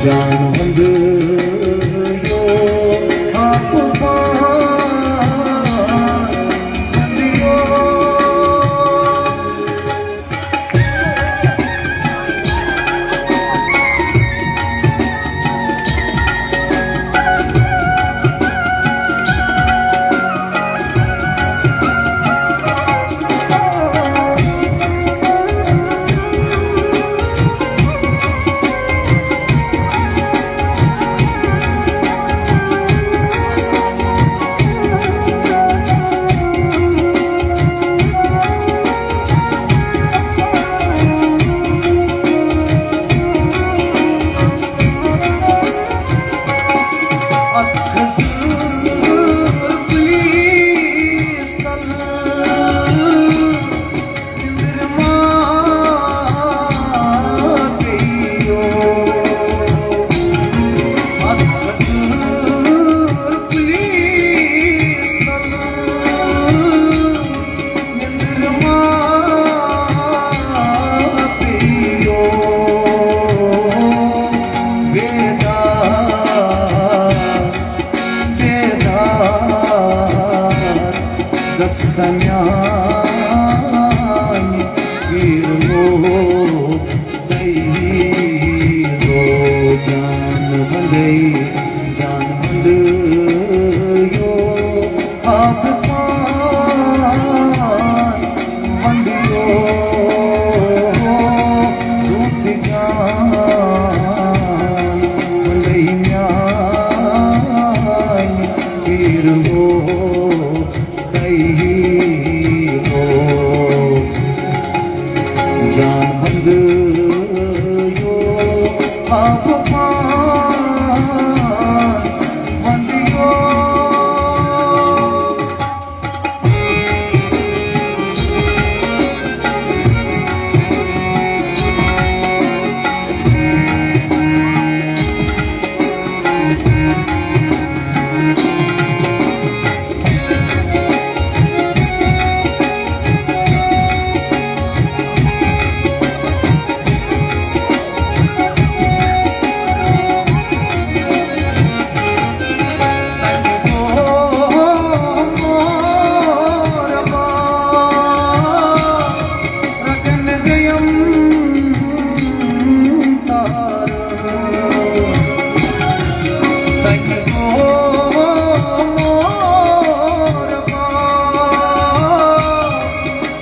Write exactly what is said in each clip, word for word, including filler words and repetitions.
جان ونٛدیو آپ پان ونٛدیو۔ دستمیان پیر لوگ تئی رو۔ جان بندے، جان بندیو آپ پان بندیو۔ روت جان بندے میان پیر لوگ تئی رو۔ جان بندیو آپ پان بندیو۔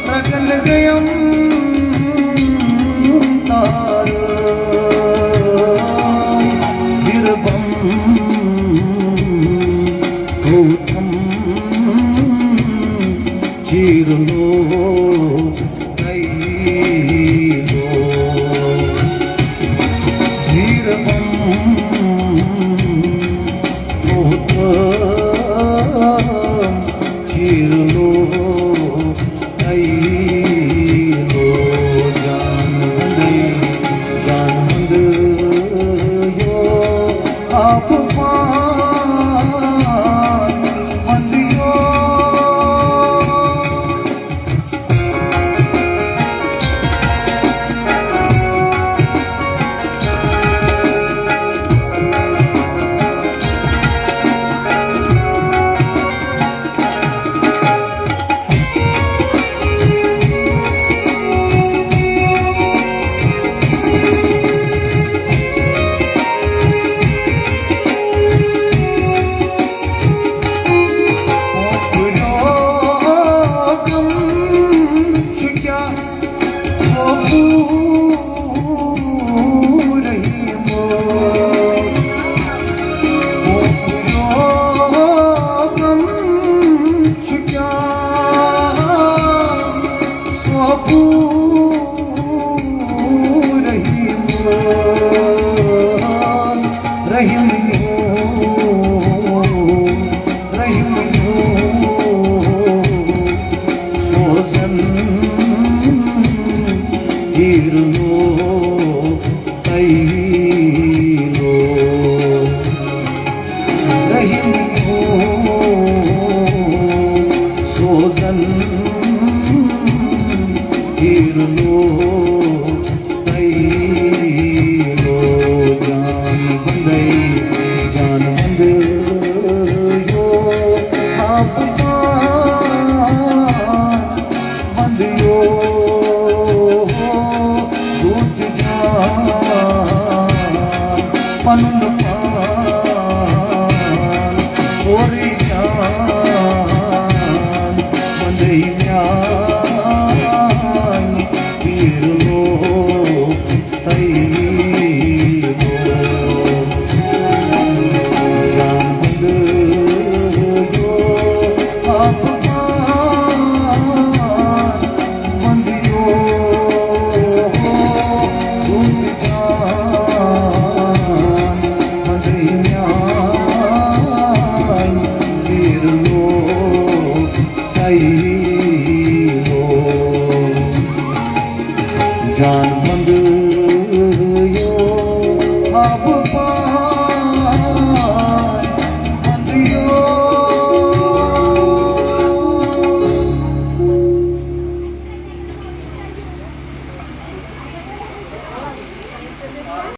رگن گیم تار زیر بم گوتم چیر لو تئی لو زیر بم گوتم چیر لو تئی لو۔ جان بندے، جان بندیو آپ پان بندیو۔ رحیم یو، رحیم یو، سوزن پیر لو تئی لو۔ رحیم یو، سوزن پیر لو تئی لو۔ جان پنُن پان سورُے جان، وۄنۍ گٔے میٛانہِ پیٖر لوگ تۄہہِ لوگ۔ جان بندیو آپ مان، بندیو ہو زُنٛد جان، بندی میٛانہِ پیٖر لوگ تۄہہِ لوگ۔ جان بندیو آپ